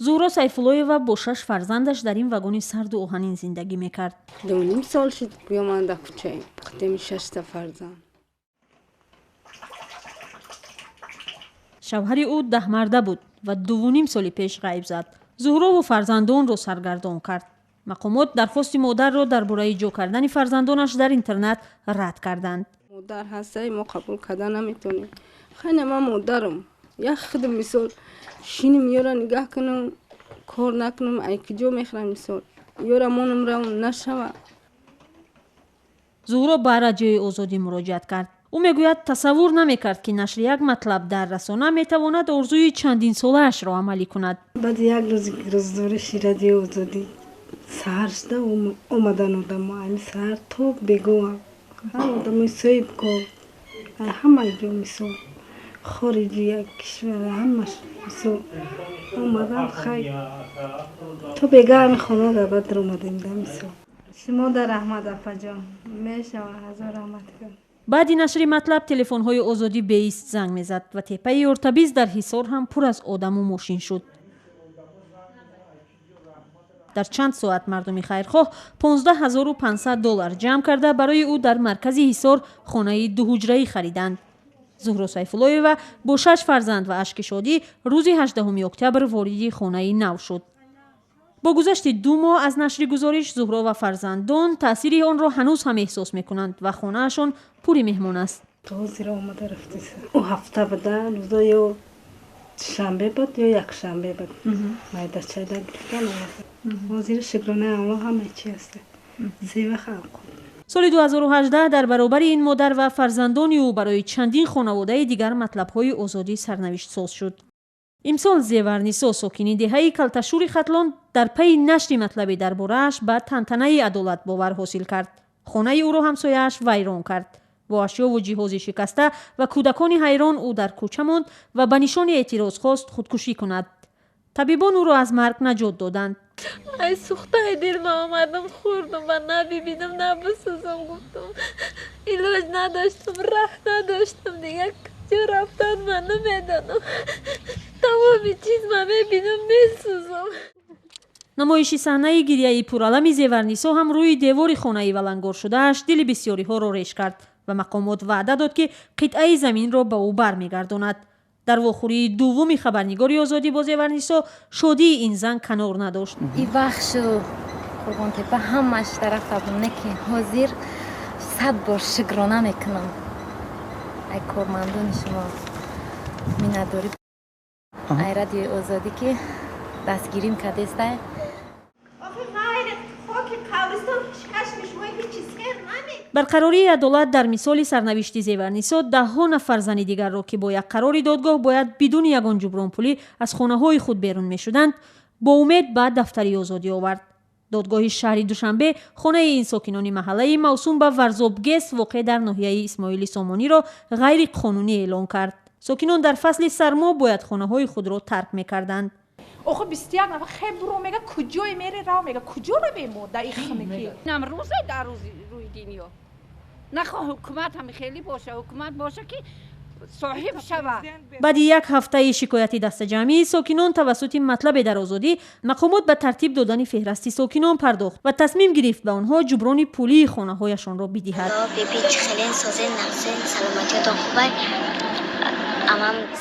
Зуҳро Сайфуллоева бо шаш фарзандаш дар ин вагони сарду оҳанин зиндагӣ мекард. 2.5 сол шуд, гӯё ман дар кӯчаем, қадами шашта фарзанд. Шавҳари ӯ даҳмарда буд ва 2.5 соли пеш ғайб зад. Зуҳрову фарзандонро саргардон кард. Мақомот дархости модарро дар бораи ҷо кардани фарзандонаш дар интернат рад карданд. Модар ҳастаи мо қабул карда наметонем. Хайна ман модарам. Як худам мисол шиним ёра нигаҳ кунам, кор накунам, ай куҷо мехӯрам мисол. Ёра монам равам нашава. Зуҳро ба Радиои Озодӣ муроҷиат кард. Ӯ мегӯяд, тасаввур намекард, ки нашри як матлаб дар расона метавонад орзуи чандинсолаашро амалӣ кунад. Баъди як рӯзи рӯздориши Радиои Озодӣ саҳар шуда омадан одамо, ами саҳар то бегоҳам. Ҳар одамои соҳибкор, ҳама ҷо мисол хориҷи як кишвар, ҳамаш мисол омадан, хай то бегаҳ ами хона дар баъд омадем да мисол. Шумо дар раҳмат, апаҷон, мешава, ҳазор раҳмат кун. Баъди нашри матлаб телефонҳои Озодӣ беист занг мезад ва теппаи Ортабиз дар Ҳисор ҳам пур аз одаму мошин шуд. Дар чанд соат мардуми хайрхоҳ $15,500 ҷамъ карда барои ӯ дар маркази Ҳисор хонаи дуҳуҷраӣ хариданд. Зуҳро Сайфуллоева бо шаш фарзанд ва ашки шодӣ рӯзи 18 октябр вориди хонаи нав шуд. Бо гузашти 2 моҳ аз нашри гузориш, Зуҳро ва фарзандон таъсири онро ҳанӯз ҳам эҳсос мекунанд ва хонаашон пури меҳмон аст. То ҳозир омада рафтеса. Ӯ ҳафта буда, рӯзо ё шанбе буд ё якшанбе буд. Майдачайда гирифтан омада. Ҳозир шукронаи Аллоҳ ҳама чи ҳаст. Се вақт авқот. Соли 2018 дар баробари ин модар ва фарзандони ӯ барои чандин хонаводаи дигар матлабҳои Озодӣ сарнавиштсоз шуд. Имсол Зеварнисо, сокини деҳаи Калташури Хатлон, дар пайи нашри матлабе дар борааш ба тантанаи адолат бовар ҳосил кард. Хонаи ӯро ҳамсояаш вайрон кард. Бо ашёву ҷиҳози шикаста ва кӯдакони ҳайрон ӯ дар кӯча монд ва ба нишони эътироз хост худкушӣ кунад. Табибон ӯро аз марг наҷот доданд. Ай сӯхтаи дил ма омадам, хӯрдам ва на бибинам, на бисӯзам, гуфтам. Илоҷ надоштам, раҳ надоштам, дигар куҷо рафтан ман намедонам. Тамоми чиз ман мебинам, месӯзам. Намоиши саҳнаи гирияи пуралами Зеварнисо ҳам рӯи девори хонаи валангор шудааш дили бисёриҳоро реш кард ва мақомот ваъда дод, ки қитъаи заминро ба ӯ бармегардонад. Дар вохӯрии дуввуми хабарнигори Озодӣ бо Зеварнисо шодии ин зан канор надошт. И Вахшу Қурбонтепа ҳамаш дарафта будам, не ки ҳозир 100 бор шукрона мекунам. Ай кормандони шумо миннатдорӣ, ай Радиои Озодӣ, ки дастгирим кардестай. Барқарории адолат дар мисоли сарнавишти Зеварнисо даҳҳо нафар зани дигарро, ки бо як қарори додгоҳ бояд бидуни ягон ҷубронпулӣ аз хонаҳои худ берун мешуданд, бо умед ба дафтари Озодӣ овард. Додгоҳи шаҳри Душанбе хонаи ин сокинони маҳаллаи мавсум ба Варзобгес воқеъ дар ноҳияи Исмоили Сомониро ғайриқонунӣ эълон кард. Сокинон дар фасли сармо бояд хонаҳои худро тарк мекарданд. Охо 21 нафар хеб буро мега, куҷое мере рав мега, куҷо равем мо дар ин хунукӣ? Инам рӯзе дар рӯи дунё. Нахоҳ ҳукумат ҳам хеле боша, ҳукумат боша ки соҳиб шава. Баъди як ҳафтаи шикояти дастаҷамъии сокинон тавассути матлабе дар Озодӣ, мақомот ба тартиб додани феҳрасти сокинон пардохт ва тасмим гирифт ба онҳо ҷуброни пулии хонаҳояшонро бидиҳад.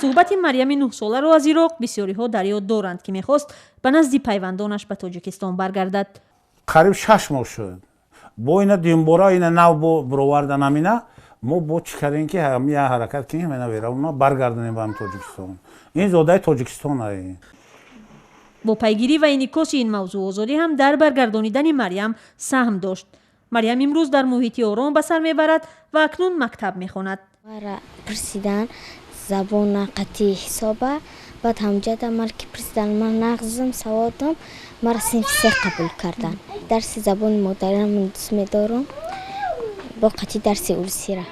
Суҳбати Марьями нӯҳсоларо аз Ироқ бисёриҳо дар ёд доранд, ки мехост ба назди пайвандонаш ба Тоҷикистон баргардад. Қариб 6 моҳ шуд. Бо ина дуюмбора ина нав бо бировардан ҳамина мо бо чӣ кардем, ки ҳамия ҳаракат кунем, ина верауна баргардонем ба ҳам Тоҷикистон. Ин зодаи Тоҷикистон ай. Бо пайгирӣ ва инъикоси ин мавзӯъ Озодӣ ҳам дар баргардонидани Марьям саҳм дошт. Марьям имрӯз дар муҳити ором ба сар мебарад ва акнун мактаб мехонад. Мара пурсидан забона қатъи ҳисоба, баъд ҳамҷада мар ки пурсидан, ман нағзам саводам, мара синфи 3 қабул кардан. Дарси забони модариам дӯст медорам, бо қатъи дарси урусира.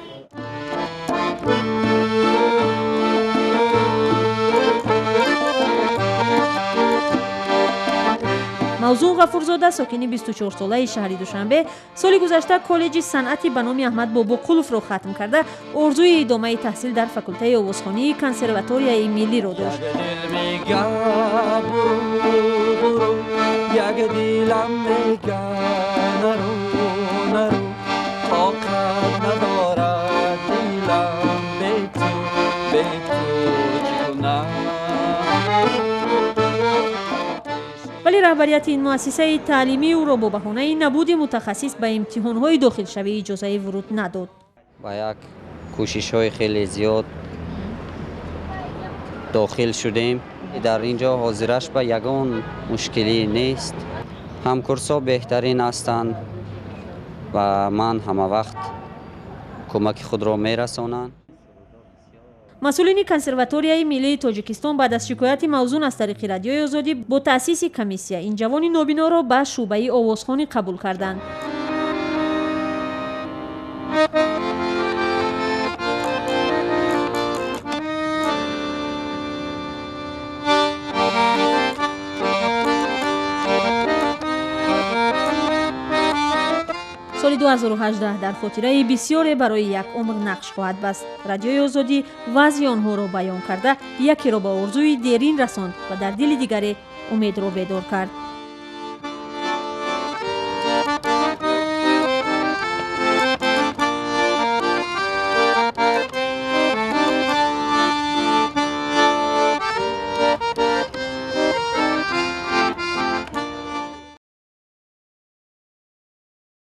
Мавзун Ғафурзода, сокини 24-солаи шаҳри Душанбе, соли гузашта коллеҷи санъати ба номи Аҳмад Бобоқуловро хатм карда, орзуи идомаи таҳсил дар факултаи овозхонии консерваторияи миллиро дошт. Вале раҳбарияти ин муассисаи таълимӣ ӯро бо баҳонаи набуди мутахассис ба имтиҳонҳои дохилшавӣ иҷозаи вуруд надод. Ба як кӯшишҳои хеле зиёд дохил шудем. Дар ин ҷо ҳозираш ба ягон мушкилӣ нест. Ҳамкурсҳо беҳтарин ҳастанд ва ман ҳамавақт кӯмаки худро мерасонанд. Масъулини консерваторияи миллии Тоҷикистон баъд аз шикояти Мавзун аз тариқи Радиои Озодӣ бо таъсиси комиссия ин ҷавони нобиноро ба шӯъбаи овозхонӣ қабул карданд. Соли 2018 дар хотираи бисёре барои як умр нақш хоҳад баст. Радиои Озодӣ вазъи онҳоро баён карда, якеро ба орзуи дерин расонд ва дар дили дигаре умедро бедор кард.